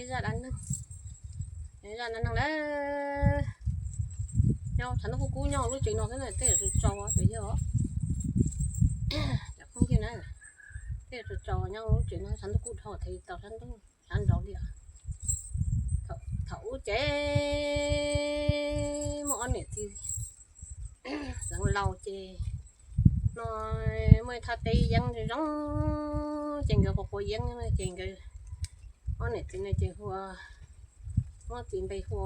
Zaj dab neeg, zaj dab neeg lawm. Nyob tshav ntuj kub kub nyob lub tsev no xwb na, tej zaum tsaus tsaus ces yog cov phooj ywg na, tej zaum tsaus tsaus nyob lub tsev no tshav ntuj kub dhau thiaj tau sab ntuj sab nraud li. Thaum ub ces muaj ob niam txiv xeev laus ces no muaj ib thaj teb yeeb zoo zoo, ces nkawd quav quav yeeb ces nkawd ob niam txiv no ces hu, muab txiv npe hu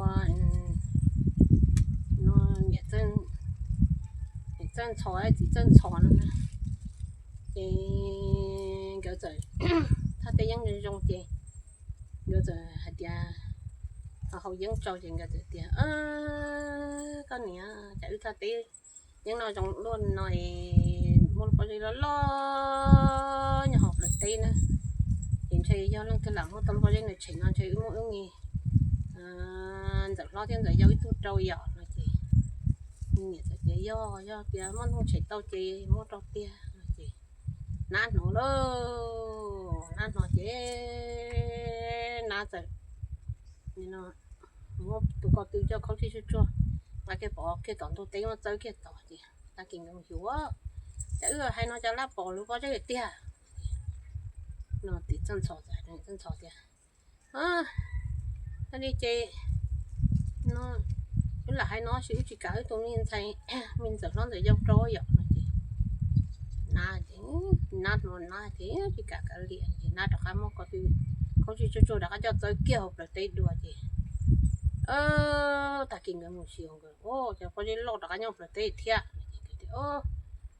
no niam Txawj Ntxhov, txiv Txawj Ntxhov no na. Ces nkawd txawm, thaj teb yeeb zoo zoo ces nkawd txawm hais tias, haus yeeb tso ces nkawd txawm tias, koj niam, cas wb thaj teb yeeb no zoo luaj no es muaj lub pob zeb loj loj nyob hauv plawv teb na. Ces ntshe yog leej twg lam muab tau lub pob zeb no tshem no ntshe wb muab wb me ntxawm hlob thiab ntxawm yau ib tug rau yom no ces niam txawm tias yog, yog tias muaj ntoo tshem tau ces muab rau tiag no ces nab hnov lauj, nab hnov ces nab txawm muab tus ko tw coj khaub zig tsuag tsuag nqa kiag pov kiag tom ntug teb muab txawb kiag tod ces tag kis nkawd mus xyuas, cas wb hais no cas lab pom lub pob zeb tiag. No txiv Txawj Ntxhov txawm, Txawj Ntxhov tias, yog li ces no wb lam hais no sis wb tsis kam wb tus me ntxhais, me ntxawm hlob ntxawm yau rau yom no ces nab, nab hnov nab ces tsis kam kav liam ces nab rov qab muab ko tw khaub zig tsuag tsuag rov qab coj txawb kiag hauv plawv teb dua ces tag kis nkawd mus xyuas nkawd, cas pob zeb loj rov qab nyob plawv teb thiab.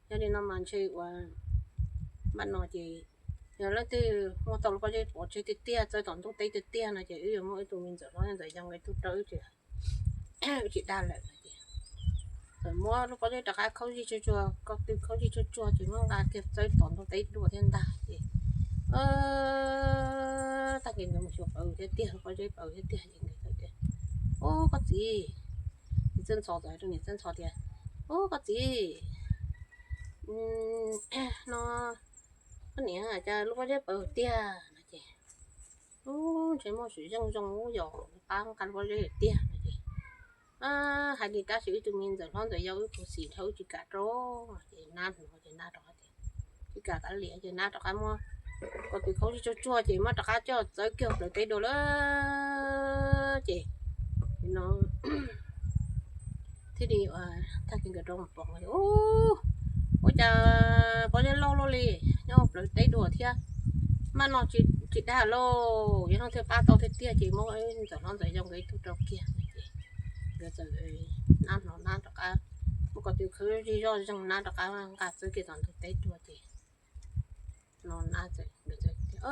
Yog li no mas ntshe ua npaj no ces yog leej twg muab tau lub pob zeb pov tseg tiag tiag, txawb tom ntug teb tiag tiag no ces wb yuav muab wb tus me ntxawm hlob ntxawm yau nkawd ib tug rau wb tsis, wb tsis dag lawm no ces txawm muab lub pob zeb rov qab khaub zig tsuag tsuag, ko tw khaub zig tsuag tsuag ces muab nqa kiag txawb tom ntug teb dua thiab ntag ces tag kis nkawd mus xyuas paws thiab tiag, lub pob zeb paws thiab tiag ces nkawd txawm tias, ub koj txiv, txiv Txawj Ntxhov txawm hais rau niam Txawj Ntxhov tias, ub koj txiv, no koj niam, cas lub pob zeb paws tiag no ces, ub ntshe muaj sim zeej zoo ub yog pab nqa lub pob zeb tiag no ces hais li tab sis wb tus me ntxawm hlob ntxawm yau wb khuv xim dhau wb tsis kam rau no ces nab hnov ces nab rov qab tias, tsis kam kav liam ces nab rov qab muab ko tw khaub zig tsuag tsuag ces muab rov qab coj txawb kiag plawv teb dua lawm ces no thiaj li tag kis nkawd rov mus pom, ub, ua cas pob zeb loj luaj li nyob plawv teb dua thiab. Npaj no tsis dag lauj, yog leej twg pab tau thiab tiag ces muab ntxawm hlob ntxawm yau nkawd ib tug rau kiag no ces nkawd txawm, nab hnov nab rov qab muab ko tw khaub zig zoj zeeg, nab rov qab nqa txawb kiag tom ntug teb dua ces no nab txawm, nkawd txawm tias,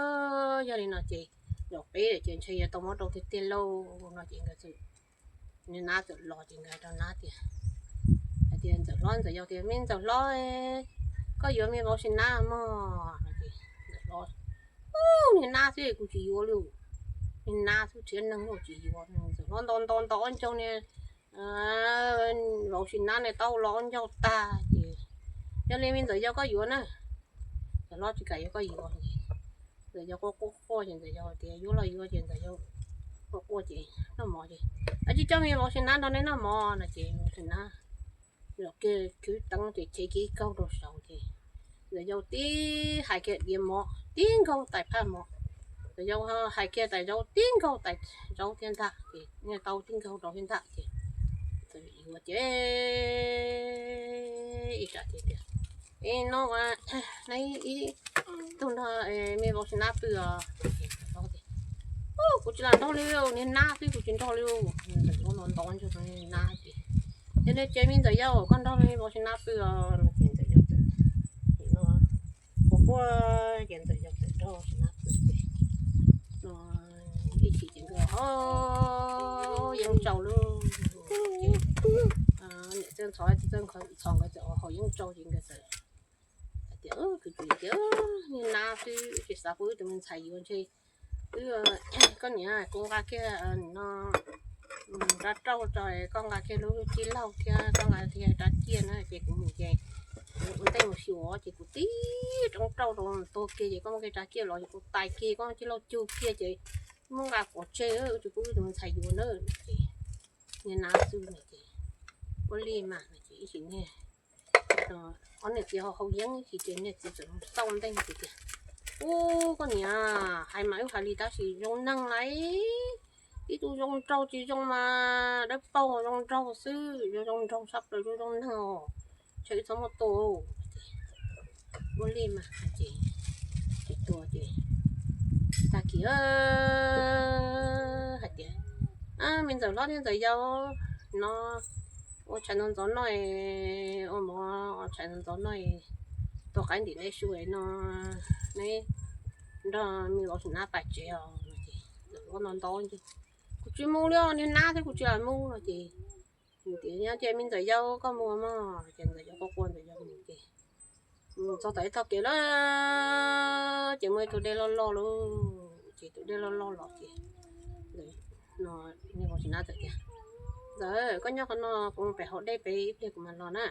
yog li no ces zaum peb ces ntshe yuav tau muab rau tiag tiag lauj no ces nkawd txawm, nab txawm los ces nkawd rau nab tias, hais tias ntxawm hlob ntxawm yau tias, me ntxawm hlob, koj yuav me vauv Sim Nab mog no ces ntxawm hlob, ub, niag nab xwb kuv tsis yuav li, niag nab xwb rhiab neeg kuv tsis yuav. Ntxawm hlob nto nto nto ob ncaug niag vauv Sim Nab ne tau los ob ncaug tag ces, yog li me ntxawm yau koj yuav na. Ntxawm hlob tsis kam yuav koj yuav. Ntxawm yau quaj quaj quaj ces ntxawm yau tias yuav los yuav ces ntxawm yau quaj quaj ces noj mov ces, tsis coj me vauv Sim Nab nrog neb noj mov no ces vauv Sim Nab los kiag kwv teeb ces chev kiag ib kaug rau saud ces ntxawm yau tib hais kiag diav mov tib nkaug tais phaj mov, ntxawm yau hais kiag tais zaub tib nkaug tais zaub thiab ntag ces niag tau tib nkaug rau thiab ntag ces txawm yuav ces ib tsam ces tias, es no ua neb ib tug nrog me vauv Sim Nab pw os. Kuv tsis lam nrog li, niag nab xwb kuv tsis nrog li. Ntxawm hlob nto nto ntsug niag nab ces, yog li ces me ntxawm yau koj nrog me vauv Sim Nab pw os no ces ntxawm yau txawm, no quaj quaj ces ntxawm yau txawm nrog Sim Nab pw ces, no ib chim ces nkawd haus yeeb tsau lauj. Ces niam Txawj Ntxhov, Txawj Ntxhov nkawd txawm haus yeeb tsau ces nkawd txawm hais tias, kwv tij tias, niag nab xwb tsis xav pub wb tus me ntxhais yuav ntshe wb, koj niam, kuv nqa kiag no rab rauj tso, koj nqa kiag lub cib laug thiab koj nqa kiag rab ciaj na ces kuv mus ces kuv ua ntej mus xyuas ces kuv tib roob rauj rau tuag kiag ces koj muab kiag rab ciaj los ces kuv tais kiag koj cib laug cug kiag ces Muab nqa pov tseg, tsis pub tus ntxhais yuav na. Ces niag nab xwb no ces ua li mas no ces ib sim niag ob niam txiv ho haus yeeb ib sim ces niag txiv txawm xauj nteeg ces tias, Ub, koj niam, hais mas wb hais li tab sis zoo neeg lauj. Tib tug zoo nraug tsis zoo mas dawb paug zoo nraug xwb, zoo zoo nraug sab plaws zoo zoo neeg os. Ntshe wb txhob muab tua. Ua li mas ces tsis tua ces tag kis hais tias, Me ntxawm hlob thiab ntxawm yau, no ua tshais ntxov ntxov noj, ua mov tshais ntxov ntxov noj, tua qaib ntim neb su no, neb nrog me vauv Xim Nab pais tsev os. Ces ntxawm hlob no ntau ncig, Kuv tsis mus li os, niag nab thiab kuv tsis mus no ces tias, Yog ces me ntxawm yau koj mus mog. Ces ntxawm yau quaj quaj ntxawm yau mus ces mus txog tom ib tog kev lawm ces muaj ib tug dej loj loj lauj. Ces tus dej loj loj los ces niag vauv Xim Nab txawm tias, Ntxawm, koj nyob qhov no, kuv mus pem haus dej pem ib pliag kuv mam los na.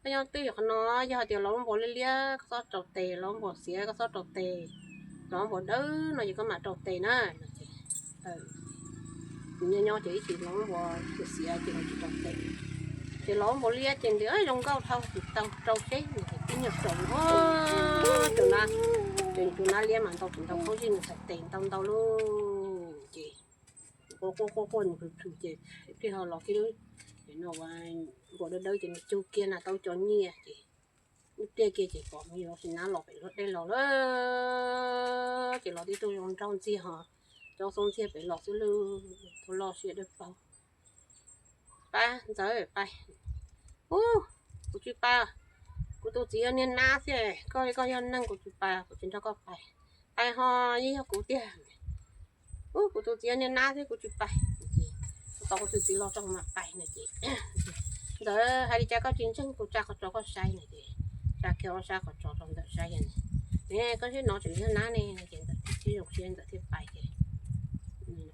Koj nyob twj ywm qhov no, yog hais tias los lub npua liab liab koj txhob rau tes, los lub npua xiav koj txhob rau tes, los lub npua dawb no ces koj mam rau tes na. Kuv nyob nyob ces ib chim los lub npua xiav ces los tsis rau tes. Ces los lub npua liab ces nws zoo nkauj dhau tsis tau rau seb nws tib nyuag rau, ces tus nab liab mas ntau tus ntau khaub zig nws txhais tes ntau ntau lauj. Ces quaj quaj quaj quaj nws plhws plhws ces ib pliag ho los kiag lub, ces no npua dawb dawb ces nws cug kiag na tau cov nyiaj ces ib pliag kiag ces pom me vauv Xim Nab los pem luag dej los lawm. Ces los tib tug zoo nraug ntxiag ho cov xub ntiag pem los xwb lauj, tus loj siab dawb paug. Pab ntxawm pais. Ub, kuv tsis pais, kuv tus txiv yog niag nab xwb, koj li koj yog neeg kuv tsis pais, kuv tsis nrog koj pais. Pais ho yeej yog kuv tiag. Ub, kuv tus txiv yog niag nab xwb kuv tsis pais. Tau kuv tus txiv los tso mam pais no ces, Ntxawm, hais li cas koj tsis ntseeg kuv tsa qhov tsos koj saib no ces tsa kiag ob sab qhov tsos rau ntawm saib ne. Koj saib no tseem yog nab ne no ces ntawm thiaj zoo siab ntawm thiaj pais ces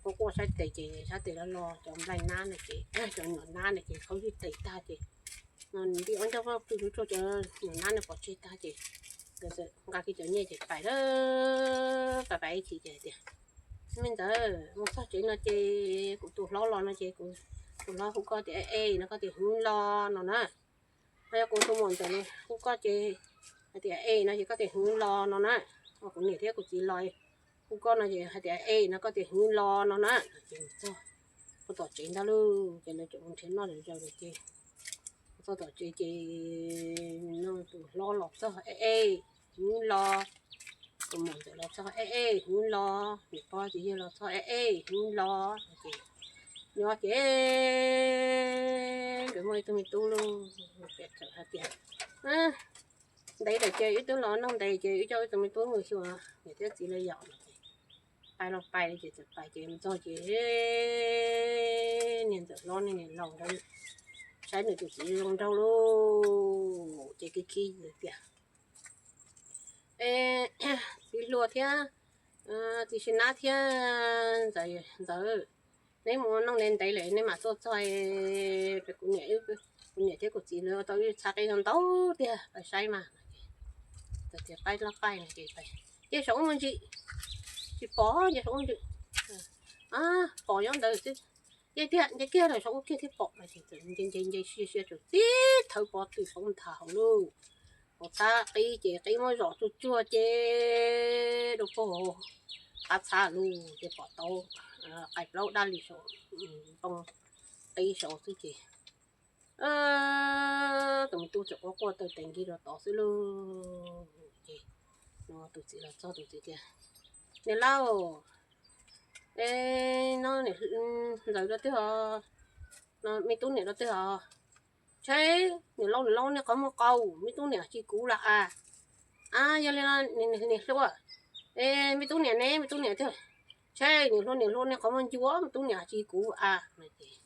quaj quaj saib tes ces sab tes los los cov nplaig nab no ces cov nyuam nab no ces khaub zig tes tag ces nws nti ob ncaug vaj pw tsuag tsuag cov nyuam nab no pov tseg tag ces nqa kiag cov nyiaj ces pais lawm. Pais pais ib chim ces tias, Me ntxawm, mus txog tsev no ces kuv tus hlob los no ces kuv tus hlob hu koj tias e no koj tias hwv los no na. Ho yog kuv tus muam ntxawm hu koj ces hais tias e no ces koj tias hwv los no na. Ho kuv niam thiab kuv txiv los hu koj no ces hais tias e no koj tias hwv los no na. Ces mus txog tom tsev ntag lauj, ces lawv tseem mus nrhiav noj zaws zaws ces mus txog tom tsev ces tus hlob los txog e e hwv los, tus muam ntxawm los txog e e hwv los, niam pog txiv yawg los txog e e hwv los. Ces nyob ces nkawd muaj ib tug me tub lauj, txawm hais tias, Ntev lawm ces wb twb los noj ntev ces wb coj wb tus me tub mus xyuas niam thiab txiv lawv yom no ces pais los pais ces txawm pais ces mus txog ces niag ntxawm hlob niag niam laus ntawd saib nws tus txiv zoo nraug lauj ces khib khib tias, E, txiv hluas thiab txiv Xis Nab thiab ntxawm, neb mus noj ntev ntev lawm neb mam tuaj txog pem kuv niam, kuv niam thiab kuv txiv lawv tau ib txhab qib ntau tiag, pais saib mas. Txawm tias pais los pais no ces, Ces saum ub mus ntsis, tsis pom, ces saum ub ntsis, pom nyob ntawd xwb. Ces tiag nce kiag lawm saum ub kiag thiaj pom no ces txawm nce nce nce sia sia txawm tib thawb pob tw saum nthav hauv lauj. Pom txhab qib ces qib muab zom tsuag tsuag ces dua pog qab txhab lauj, ces pom tau qais plaub dab li saum, npoo qib saud xwb ces tus me tub txawm quaj quaj taw tes nkig rau tod xwb lauj. Ces no tus txiv los txog tus txiv tias, Niam laus, e, no ntxawm rau twg os, me tub niam rau twg os? Ntshe niam laus, niam laus niag qhov muag qaug, me tub niam tsis kuv los as. A, yog li no niam hluas, e, me tub niam ne, me tub niam twg? Ntshe niam hluas, niam hluas niag qhov muag ncua, me tub niam tsis kuv as no ces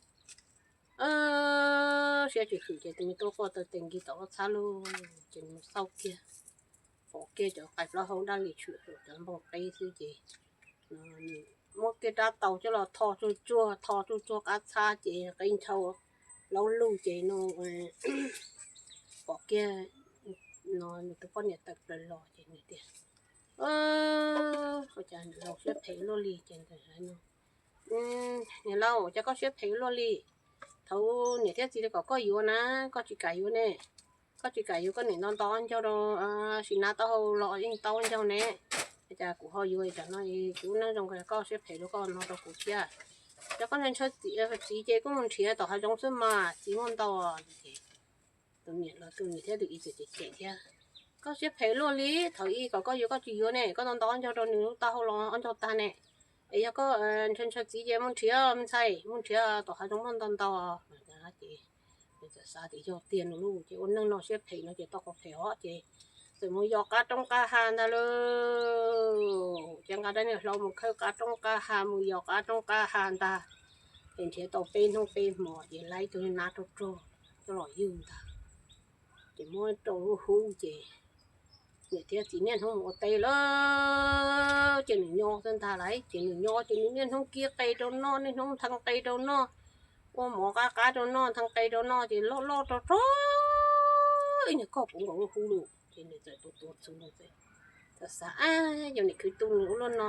siab tsis hwm ces tus me tub quaj taw tes nkig tom lub txhab lauj. Ces nws mus xauj kiag, pom kiag cov qais plaub hau dab li tshwm saum cov npoo qib xwb ces nws muab kiag rab taus coj los tho tsuag tsuag, tho tsuag tsuag qab txhab ces qib nchau plaub lug ces no pom kiag no nws tus poj niam tawm plaws los ces nws tias, Ua cas niam laus siab phem luaj li ces ntawd hais no, niam laus, cas koj siab phem luaj li? Thaum niam thiab txiv li kom koj yuav na, koj tsis kam yuav ne. Koj tsis kam yuav, koj niam nto nto ncaug rau, sim nab taub hau los yeej tau ncaug ne. Cas kuv ho yuav, tam no kuv neej zoo, koj siab phem luaj, koj no rau kuv thiab. Cov koj ntshaw txiv ces koj mus nrhiav tom hav zoov xwb mas, txiv muaj ntau. Tus niam los tus niam thiab tus txiv cem thiab, koj siab phem luaj li, thaum ub kom koj yuav koj tsis yuav ne, koj nto nto ncaug rau nws lub taub hau los ob ncaug tag ne. Es yog koj ntshaw ntshaw txiv ces mus nrhiav me ntxhais, mus nrhiav tom hav zoov muaj ntau ntau. Ces nws txawm xav tias yog tiag no lauj, ces ua neej no siab phem no ces tau qhov phem os, ces txawm mus yos qab roob qab hav ntag lauj. Ces nqa dab niag hlau mus khawb qab roob qab hav, mus yos qab roob qab hav ntag. Ces nrhiav tau peb hnub peb hmo ces laib tus niag nab rog rog coj los yug ntag. Ces muab rau lub hub ces niam thiab txiv niaj hnub mus ua teb lawm, ces nws nyob xwb ntag lauj. Ces nws nyob ces nws niaj hnub kib qe rau noj, niaj hnub nthee qe rau noj, ua mov qab qab rau noj, nthee qe rau noj ces loj loj rog rog ib niag koj puv nkaus lub hub lawm. Ces nws txawm tuav tuav txhuv, nws txawm xav, ab, yog niam khwv tu nws ua luaj no,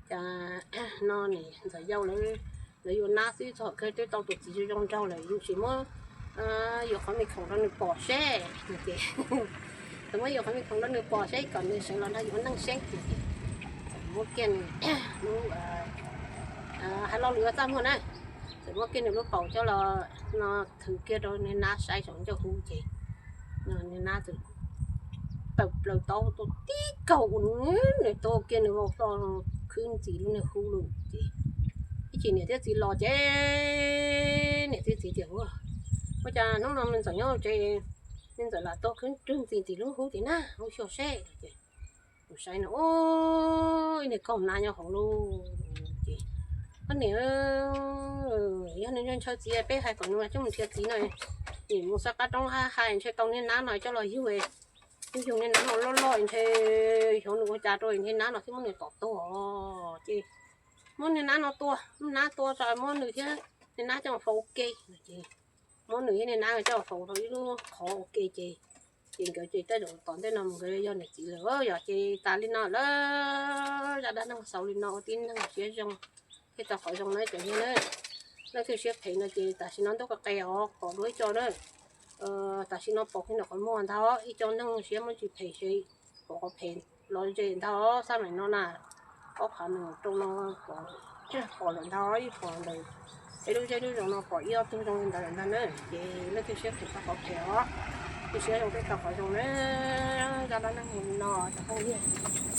cas no niam ntxawm yau lawv, lawv yuav nab xwb, txog kawg twb tau tus txiv zoo zoo nraug lawm, yus sim muab yuav qhov me khoom rau nws pom seb. Ces txawm muab yuav qhov me khoom rau nws pom seb kom nws sawv los nrog yus ua neej seb. Ces txawm muab kiag nws lub, hais lo lus ua txaj muag na, txawm muab kiag nws lub paum coj los no thwv kiag rau niag nab saib saum ncauj hub ces niag nab txawm tawm plaws taub tuaj tib kaug ua nws, nws tuag kiag nws vau hlo khwb ntxim lub niag hub lawm. Ces ib chim niam thiab txiv los ces niam thiab txiv tias, ua, ua cas hnub no me ntxawm nyob tsev, me ntxawm lam tuag khwb rwg ntxim tim lub hub tim na, ua xyuas seb. Ces mus saib no, ib niag kaug nab nyob hauv lauj. Ces, koj niam, yog nws ntshaw txiv peb hais kom nws coj mus nrhiav txiv no, nim mus xauj qab roob hab hais ntshe tau niag nab no coj los yug, yug niag nab no loj loj ntshe xyov nws ua cas rau niag nab no thiaj muab nws tom tuag. Ces muab niag nab no tua, nab tua tso muab nws thiab niag nab coj faus ua ke. Ces muab nws thiab niag nab coj faus rau ib lub qhov ua ke ces, ces nkawd ces tej zaum tom ntej no mus nkawd yog niam txiv lawm yom. Ces tas li no lawm, zaj dab neeg xaus li no ua tib neeg siab zoo thiab tau qhov zoo na cov niag na. Leej twg siab phem no ces tam sim no ntuj qe qe os, pom dua ib co na. Tam sim no pom kiag ntawm qhov muag ntag, ib co neeg siab muaj tsis phem ces pom qhov phem los ze ntag, xab maim no na. Ob phav nees nkaum rau no pom lawm ntag, ib phav ntawd peb lub zej lub zos no pom ib ob tug zoo li ntawd lawm ntag na. Ces leej twg siab phem tau qhov phem os, leej twg siab zoo peb tau qhov zoo na. Zaj dab neeg li no cov phooj ywg.